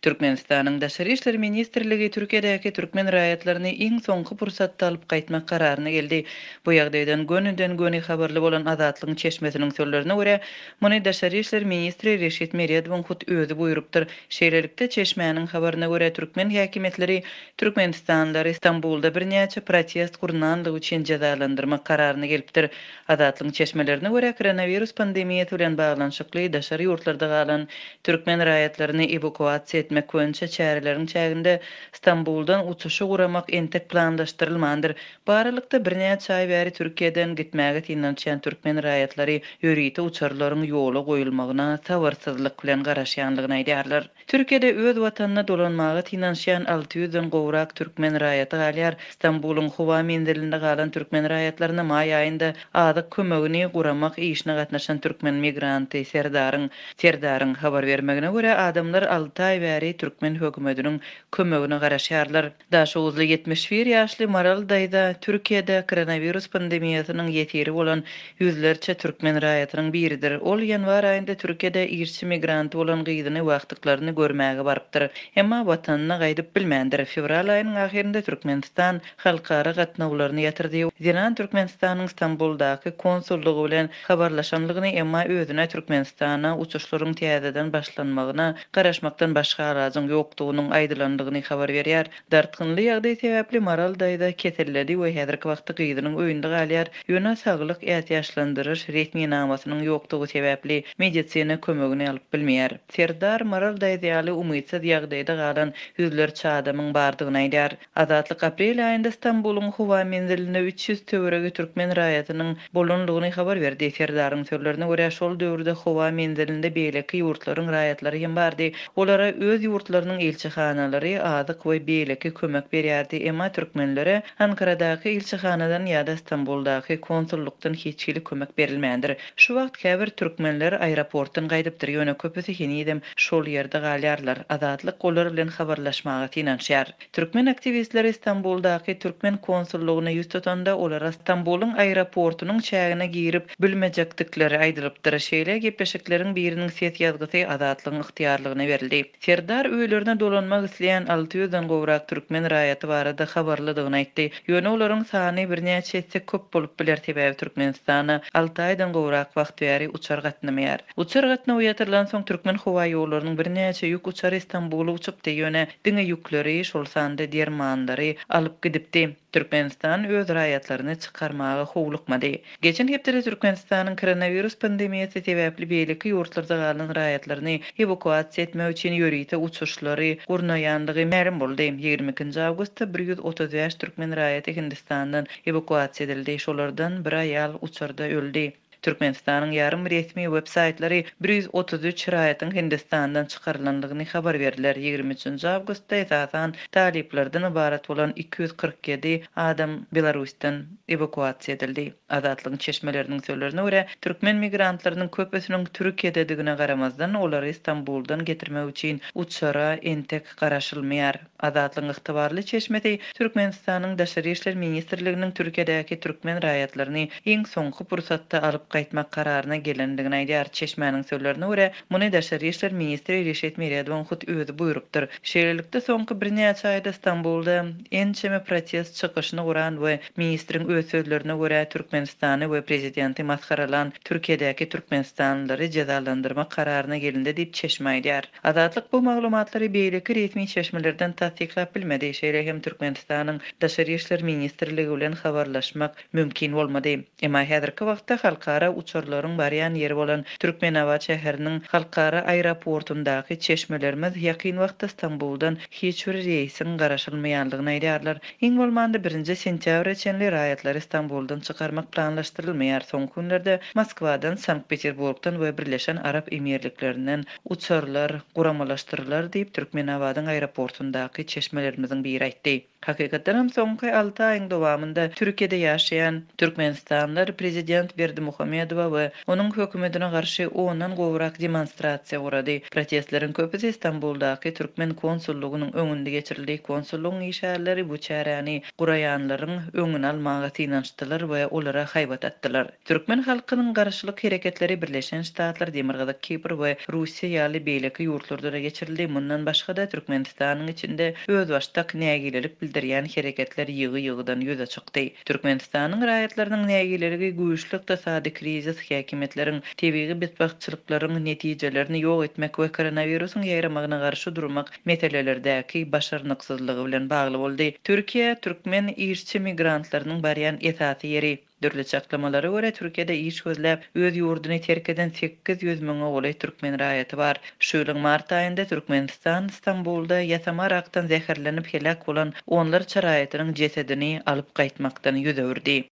Türkmenistanyň Daşary işler ministrligi Türkiýedäki türkmen raýatlaryny iň soňky pursatda alyp gaýtmak kararyna geldi. Bu ýagdaýdan gönüden-göni habarly bolan Azatlygyň çeşmesiniň sözlerine görä, muny daşary işler ministri Reşit Meredowyň hut özi buýrupdyr. Şeýlelikde, çeşmäniň habaryna görä, türkmen häkimiýetleri türkmenistanlylary Stambulda birnäçe protest gurnanlygy üçin jezalandyrmak kararyna gelipdir. Azatlygyň çeşmelerine görä, koronawirus pandemiýasy bilen baglanyşykly daşary ýurtlarda galan türkmen raýatlaryny ewakuasiýa etmek boýunça çäreleriň çäginde Stambuldan uçuşy guramak entek planlaşdyrylmandyr. Bu aralykda, birnäçe aý bäri Türkiýeden gitmäge synanyşýan türkmen raýatlary ýörite uçarlaryň ýola goýulmagyna sabyrsyzlyk bilen garaşýandygyny aýdýarlar. Türkiýede öz watanyna dolanmaga synanyşýan 600 den gowrak türkmen raýaty galýar. Stambulyň howa menzilinde galan türkmen raýatlaryna maý aýynda azyk kömegini guramak işine gatnaşan türkmen migranty Serdaryň Serdaryň habar bermegine görä, adamlar alty aý bäri türkmen hökümetiniň kömegine garaşýarlar. Daşoguzly 71 ýaşly Maral daýza Türkiýede koronawirus pandemiýasynyň ýesiri bolan ýüzlerçe türkmen raýatynyň biridir. Ol ýanwar aýynda Türkiýede işçi migranty bolan gyzyny we agtyklaryny görmäge barypdyr. Emma watanyna gaýdyp bilmändir. Fewral aýynyň ahyrynda Türkmenistan halkara gatnawlaryny ýatyrdy. Zenan Türkmenistanyň Stambuldaky konsullygy bilen habarlaşanlygyny, emma özüne Türkmenistana uçuşlaryň täzeden başlanmagyna garaşmakdan başga alajyň ýokdugynyň aýdylandygyny habar berýär. Dartgynly ýagdaý sebäpli Maral daýza keselledi we häzirki wagtda gyzynyň öýünde galýar, ýöne saglyk ätiýaçlandyryş resminamasynyň ýokdugy sebäpli medisina kömegini alyp bilmeýär. Serdar Maral daýza ýaly umytsyz ýagdaýda galan ýüzlerçe adamyň bardygyny aýdýar. Azatlyk aprel aýynda Stambulyň howa menzilinde 300 töweregi türkmen raýatynyň bolanlygyny habar berdi. Serdaryň sözlerine görä, şol döwürde howa menzilinde beýleki ýurtlaryň raýatlary hem bardy. Olara öz ýurtlarynyň ilçihanalary azyk we beýleki kömek berýärdi, emma türkmenlere Ankaradaky ilçihanadan ýa-da Stambuldaky konsullykdan hiç hili kömek berilmändir. Şu wagt käbir türkmenler aeroportdan gaýdypdyr, ýöne köpüsi henizem şol ýerde galýarlar. Azatlyk olar bilen habarlaşmaga synanyşýar. Türkmen aktiwistleri Stambuldaky türkmen konsullygyna ýüz tutanda, olara Stambulyň aeroportunyň çägine girip bilmejekdikleri aýdylypdyr. Şeýle gepleşikleriň biriniň ses ýazgysy Azatlygyň ygtyýarlygyna berildi. Serdar öýlerine dolanmak isleýän 600 den gowrak türkmen raýaty barada habarlydygyny aýtdy. Ýöne olaryň sany birnäçe esse köp bolup biler, sebäbi Türkmenistana alty aýdan gowrak wagt bäri uçar gatnamaýar. Uçar gatnawy ýatyrylansoň Türkmenhowaýollarynyň birnäçe ýük uçary Stambula uçupdy, ýöne diňe ýükleri, şol sanda dermanlary alyp gidipdi. Türkmenistan öz raýatlaryny çykarmaga howlukmady. Geçen hepdede Türkmenistanyň koronawirus pandemiýasy sebäpli beýleki ýurtlarda galan raýatlaryny ewakuasiýa etmek üçin ýörite uçuşlary gurnaýandygy mälim boldy. Ýigrimi ikinji awgustda 135 türkmen raýaty Hindistandan ewakuasiýa edildi, şolardan bir aýal uçarda öldi. Türkmenistanyň ýarym resmi web saýtlary 133 raýatyň Hindistandan çykarylandygyny habar berdiler. 23-nji awgustda esasan talyplardan ybarat bolan 247 adam Belarusdan ewakuasiýa edildi. Azatlygyň çeşmeleriniň sözlerine görä, türkmen migrantlarynyň köpüsiniň Türkiýededigine garamazdan, olary Stambuldan getirmek üçin uçara entek garaşylmaýar. Azatlygyň ygtybarly çeşmesi Türkmenistanyň Daşary işler ministrliginiň Türkiýedäki türkmen raýatlaryny iň soňky pursatda alyp gaýtmak kararyna gelendigini aýdýar. Çeşmäniň sözlerine görä, muny daşary işler ministri Reşit Meredowyň hut özi buýrupdyr. Şeýlelikde, soňky birnäçe aýda Stambulda ençeme protest çykyşyny guran we ministriň öz sözlerine görä, Türkmenistany we prezidenti masgaralan Türkiýedäki türkmenistanlylary jezalandyrmak kararyna gelindi diýip, çeşme aýdýar. Azatlyk bu maglumatlary beýleki resmi çeşmelerden tassyklap bilmedi, şeýle hem Türkmenistanyň Daşary işler ministrligi bilen habarlaşmak mümkin bolmady. Emma häzirki wagtda halkara uçarlaryň barýan ýeri bolan Türkmenabat şäheriniň halkara aeroportundaky çeşmelerimiz ýakyn wagtda Stambuldan hiç bir reýsiň garaşylmaýandygyny aýdýarlar. Iň bolmanda birinji sentýabra çenli raýatlary Stambuldan çykarmak planlaşdyrylmaýar. Soňky günlerde Moskwadan, Sankt-Peterburgdan we Birleşen Arap Emirliklerinden uçarlar guramalaşdyrylar diýip, Türkmenabadyň aeroportundaky çeşmelerimiziň biri aýtdy. Hakykatdanam, soňky alty aýyň dowamynda Türkiýede ýaşaýan türkmenistanlylar prezident Berdimuhamedow. Berdimuhamedowa we onuň hökümetine garşy ondan gowrak demonstrasiýa gurady. Protestleriň köpüsi Stambuldaky türkmen konsullygynyň öňünde geçirildi. Konsullygyň işgärleri bu çäräni guraýanlaryň öňüni almaga synanyşdylar we olara haýbat atdylar. Türkmen halkynyň garşylyk hereketleri Birleşen Ştatlar, Demirgazyk Kipr we Russiýa ýaly beýleki ýurtlarda-da geçirildi. Mundan başga-da, Türkmenistanyň içinde özbaşdak nägilelik bildirýän hereketler ýygy-ýygydan ýüze çykdy. Türkmenistanyň raýatlarynyň nägileligi güýçli ykdysady krizis, häkimiýetleriň tebigy betbagtçylyklaryň netijelerini ýok etmek we koronawirusyň ýaýramagyna garşy durmak meselelerdäki başarnyksyzlygy bilen bagly boldy. Türkiýe türkmen işçi migrantlarynyň barýan esasy ýeri. Dürli çaklamalara görä, Türkiýede iş gözläp, öz ýurduny terk eden 800 müňe golaý türkmen raýaty bar. Şu ýylyň mart aýynda Türkmenistan Stambulda ýasama rakdan zäherlenip heläk bolan onlarça raýatynyň jesedini alyp gaýtmakdan ýüz öwürdi.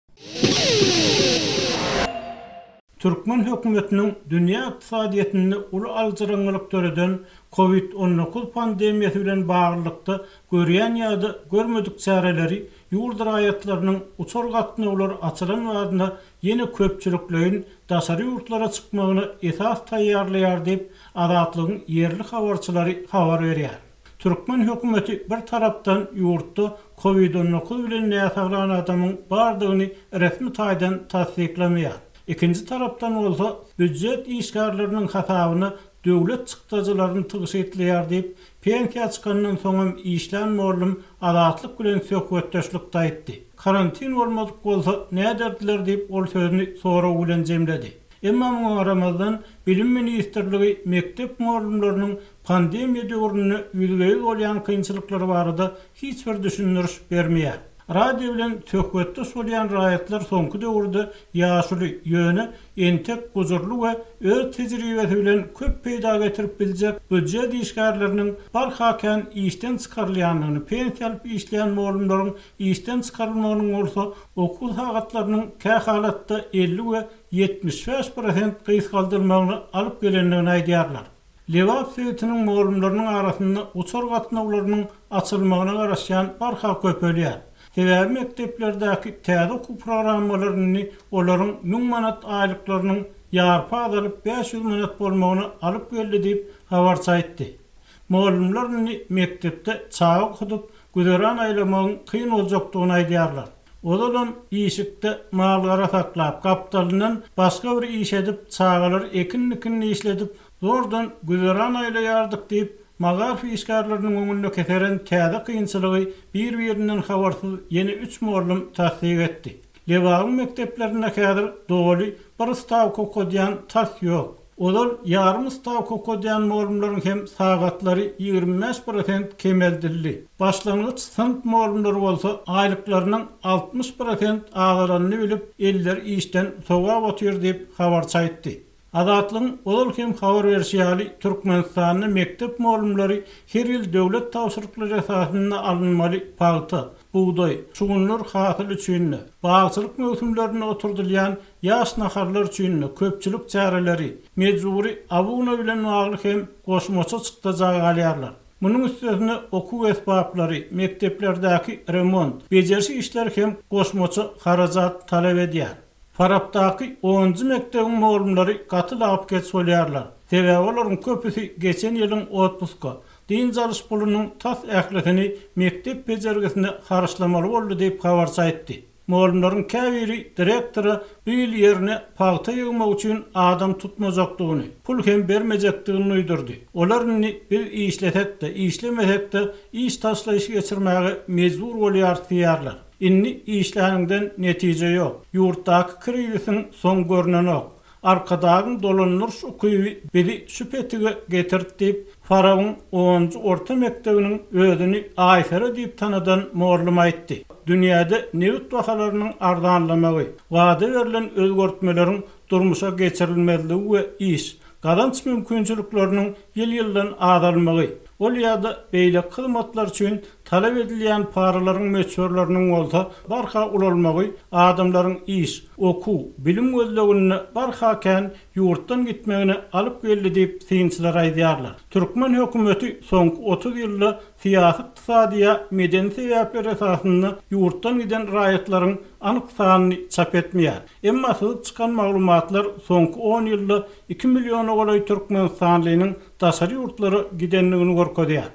Türkmen hökümetiniň dünýä ykdysadyýetinde uly aljyraňňylyk döreden Covid 19 pandemiýasy bilen baglylykda görýän ýa-da görmedik çäreleri ýurt raýatlarynyň uçar gatnawlary açylan badyna ýene köpçülikleýin daşary ýurtlara çykmagyna esas taýýarlaýar diýip, Azatlygyň ýerli habarçylary habar berýär. Türkmen hökümeti bir tarapdan ýurtda Covid 19 bilen näsaglan adamyň bardygyny resmi taýdan tassyklamaýar. Ikinji tarapdan bolsa, býujet işgärleriniň hasabyna döwlet çykdajylaryny tygşytlaýar diýip, pensiýa çykandan soňam işlän mollum Azatlyk bilen söhbetdeşlikde aýtdy. Karantin bolmadyk bolsa näderdiler diýip, ol sözüni sorag bilen jemledi. Emma muňa garamazdan, Bilim ministrligi mekdep mugallymlarynyň pandemiýa döwründe ýüzbe-ýüz bolýan kynçylyklary barada hiç bir düşündiriş bermeýär. Radio bilen söhbetdeş bolýan raýatlar soňky döwürde ýaşuly, ýöne entek gujurly we öz tejribesi bilen köp peýda getirip biljek býujet işgärleriniň barha kän işden çykarylýandygyny, pensiýa alyp işleýän mugallymlaryň işden çykarylmagynyň bolsa okuw sagatlarynyň kähalatda 50 we 75 prosent gysgaldylmagyna alyp gelendigini aýdýarlar. Lebap sebitiniň mugallymlarynyň arasynda uçar gatnawlarynyň açylmagyna garaşýan barha köpelýär. Sebäbi mekdeplerdäki täze okuw programmalary indi olaryň 1000 manat aýlyklarynyň ýarpy azalyp 500 manat bolmagyna alyp geldi diýip, habarçy aýtdy. Mugallymlar indi mekdepde çaga okudyp, güzeran aýlamagyň kyn boljakdygyny aýdýarlar. Ozalam işikde mal-gara saklap, gapdalyndan başga bir iş edip, çagalary ekin-dikinli işledip, zordan güzeran aýlaýardyk diýip, magaryf işgärleriniň öňünde keseren täze kynçylygy bir-birinden habarsyz ýene üç mugallym tassyk etdi. Lebabyň mekdeplerinde häzir doly bir stawka okadýan tas ýok. Ozal ýarym stawka okadýan mugallymlaryň hem sagatlary 25 prosent kemeldildi. Başlangyç synp mugallymlary bolsa aýlyklarynyň 60 prosent azalanyny bilip, elleri işden sowap otyr diýip, habarçy aýtdy. Azatlygyň ozal hem habar berşi ýaly, Türkmenistanda mekdep mugallymlary her ýyl döwlet tabşyryklary esasynda alynmaly pagta, bugdaý, şugundyr hasyly üçin-de, bagçylyk möwsümlerinde oturdylýan ýaş nahallar üçin-de köpçülik çäreleri, mejbury abuna bilen bagly hem goşmaça çykdaja galýarlar. Munuň üstesine okuw esbaplary, mekdeplerdäki remont, bejeriş işleri hem goşmaça harajat talap edýär. Farapdaky onunjy mekdebiň mugallymlary gaty lapykeç bolýarlar. Sebäbi olaryň köpüsi geçen ýylyň otpuska, dynç alyş pulunyň tas ählisini mekdep bejergisine harçlamaly boldy diýip, habarçy aýtdy. Mugallymlaryň käbiri direktora bu ýyl ýerine pagta ýygmak üçin adam tutmajakdygyny, pul hem bermejekdigini duýdurdy. Olar indi biz işlesek-de, işlemesek-de iş taşlaýyş geçirmäge mejbur bolýarys diýýärler. Indi işläniňden netije ýok. Ýurtdaky krizisiň soňy görnenok. Arkadagyň dolandyryş ukyby bizi şu petige getirdi diýip, Farabyň onunjy orta mekdebiniň özüni Aýsere diýip tanadan mugallym aýtdy. Dünýäde nebit bahalarynyň arzanlamagy, wada berlen özgertmeleriň durmuşa geçirilmezligi we iş, gazanç mümkinçilikleriniň ýyl-ýyldan azalmagy, ol ýa-da beýleki hyzmatlar üçin. Talap edilýän paralaryň möçberleriniň bolsa barha ulalmagy adamlaryň iş, okuw, bilim gözleginde barha kän ýurtdan gitmegine alyp geldi diýip, synçylar aýdýarlar. Türkmen hökümeti soňky 30 ýylda syýasy-ykdysady ýa medeni sebäpler esasynda ýurtdan giden raýatlaryň anyk sanyny çap etmeýär. Emma syzyp çykan maglumatlar soňky on ýylda iki milliona golaý türkmenistanlynyň daşary ýurtlara gidendigini görkezýär.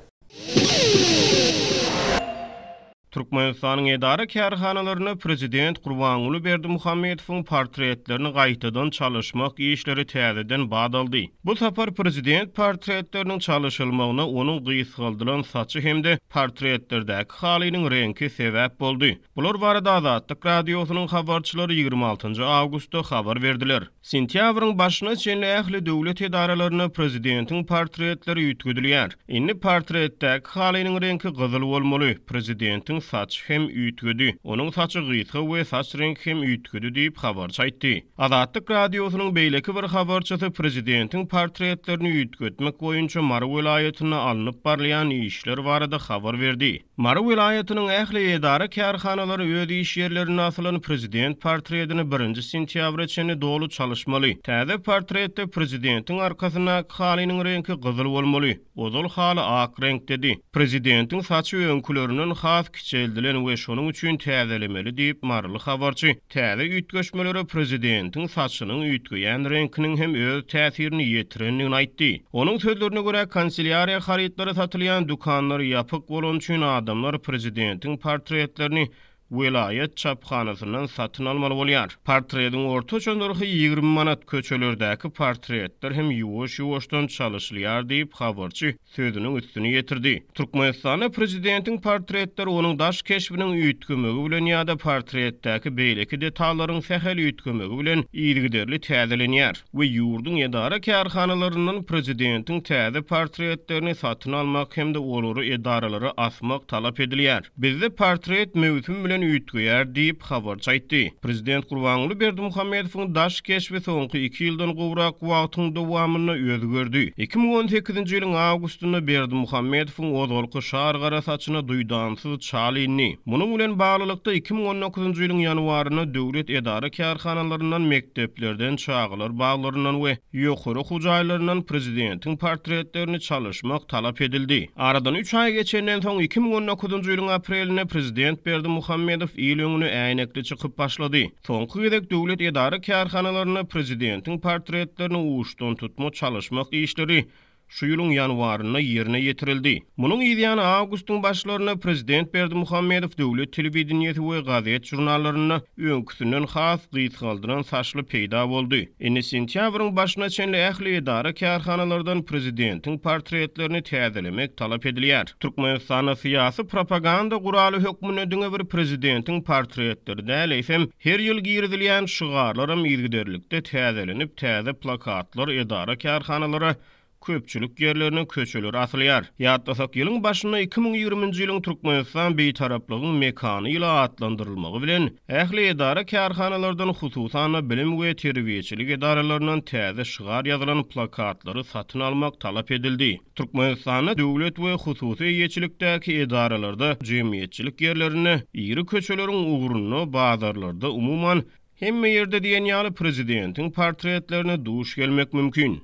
Türkmenistanyň edara-kärhanalarynda prezident Gurbanguly Berdimuhamedowyň portretlerini gaýtadan çalyşmak işleri täzeden bat aldy. Bu sapar prezident portretleriniň çalyşylmagyna onuň gysgaldylan saçy hem-de portretlerdäki halynyň reňki sebäp boldy. Bular barada Azatlyk Radiosynyň habarçylary 26 awgustda habar berdiler. Sentýabryň başyna çenli ähli döwlet edaralarynda prezidentiň portretleri üýtgedilýär. Indi portretdäki halynyň reňki gyzyl bolmaly. Prezidentiň saçy hem üýtgedi. Onuň saçy gysga we saç reňki hem üýtgedi diýip, habarçy aýtdy. Azatlyk Radiosynyň beýleki bir habarçysy prezidentiň portretlerini üýtgetmek boýunça Mary welaýatynda alnyp barylýan işler barada habar berdi. Mary welaýatynyň ähli edara-kärhanalary öz iş ýerlerinde asylan prezident portretini birinji sentýabra çenli doly çalyşmaly. Täze portretde prezidentiň arkasyndaky halynyň reňki gyzyl bolmaly. Ozal haly ak reňkdedi. Prezidentiň saçy öňkülerinden has kiçeldilen we şonuň üçin täzelemeli diýip, maryly habarçy Täze üýtgeşmelere prezidentiň saçynyň üýtgeýän reňkiniň hem öz täsirini ýetirendigini aýtdy. Onuň sözlerine görä, kanselýariýa harytlary satylýan dükanlar ýapyk bolany üçin adamlar prezidentiň portretlerini welaýat çaphanasyndan satyn almaly bolýar. Portretiň ortaça nyrhy 20 manat, köçelerdäki portretler hem ýuwaş-ýuwaşdan çalyşylýar diýip, habarçy sözüniň üstüni ýetirdi. Türkmenistanda prezidentiň portretleri onuň daş keşbiniň üýtgemegi bilen ýa-da portretdäki beýleki detallaryň sähel üýtgemegi bilen yzygiderli täzelenýär we ýurduň edara-kärhanalaryndan prezidentiň täze portretlerini satyn almak hem-de olary edaralara asmak talap edilýär. Bizde portret möwsüm bilen üýtgeýär diýip, habarçy aýtdy. Prezident Gurbanguly Berdimuhamedowyň daş keşbi soňky iki ýyldan gowrak wagtyň dowamynda özgerdi. 2018-nji ýylyň awgustynda Berdimuhamedowyň ozalky şar gara saçyna duýdansyz çal indi. Munuň bilen baglylykda, 2019-njy ýylyň ýanwarynda döwlet edara-kärhanalaryndan, mekdeplerden, çagalar baglaryndan we ýokary okuw jaýlaryndan prezidentiň portretlerini çalyşmak talap edildi. Aradan üç aý geçenden soň, 2019-njy ýylyň aprelinde prezident Berdimuhamedow il öňüne äýnekli çykyp başlady. Soňky gezek döwlet edara-kärhanalarynda prezidentiň portretlerini uçdantutma çalyşmak işleri şu ýylyň ýanwarynda ýerine ýetirildi. Munuň yzýany awgustyň başlarynda prezident Berdimuhamedow döwlet telewideniýesi we gazet-žurnallarynda öňküsinden has gysgaldylan saçly peýda boldy. Indi sentýabryň başyna çenli ähli edara-kärhanalardan prezidentiň portretlerini täzelemek talap edilýär. Türkmenistanda syýasy propaganda guraly hökmünde diňe bir prezidentiň portretleri däl, eýsem, her ýyl girizilýän şygarlaram yzygiderlikde täzelenip, täze plakatlar edara-kärhanalara, köpçülik ýerlerine, köçelere asylýar. Ýatlasak, ýylyň başynda 2020-nji ýylyň Türkmenistan Bitaraplygyň mekany ýyly atlandyrylmagy bilen, ähli edara-kärhanalardan, hususan-da, bilim we terbiýeçilik edaralaryndan täze şygar ýazylan plakatlary satyn almak talap edildi. Türkmenistanda döwlet we hususy eýeçilikdäki edaralarda, jemgyýetçilik ýerlerinde, iri köçeleriň ugrunda, bazarlarda, umuman, hemme ýerde diýen ýaly prezidentiň portretlerine duş gelmek mümkin.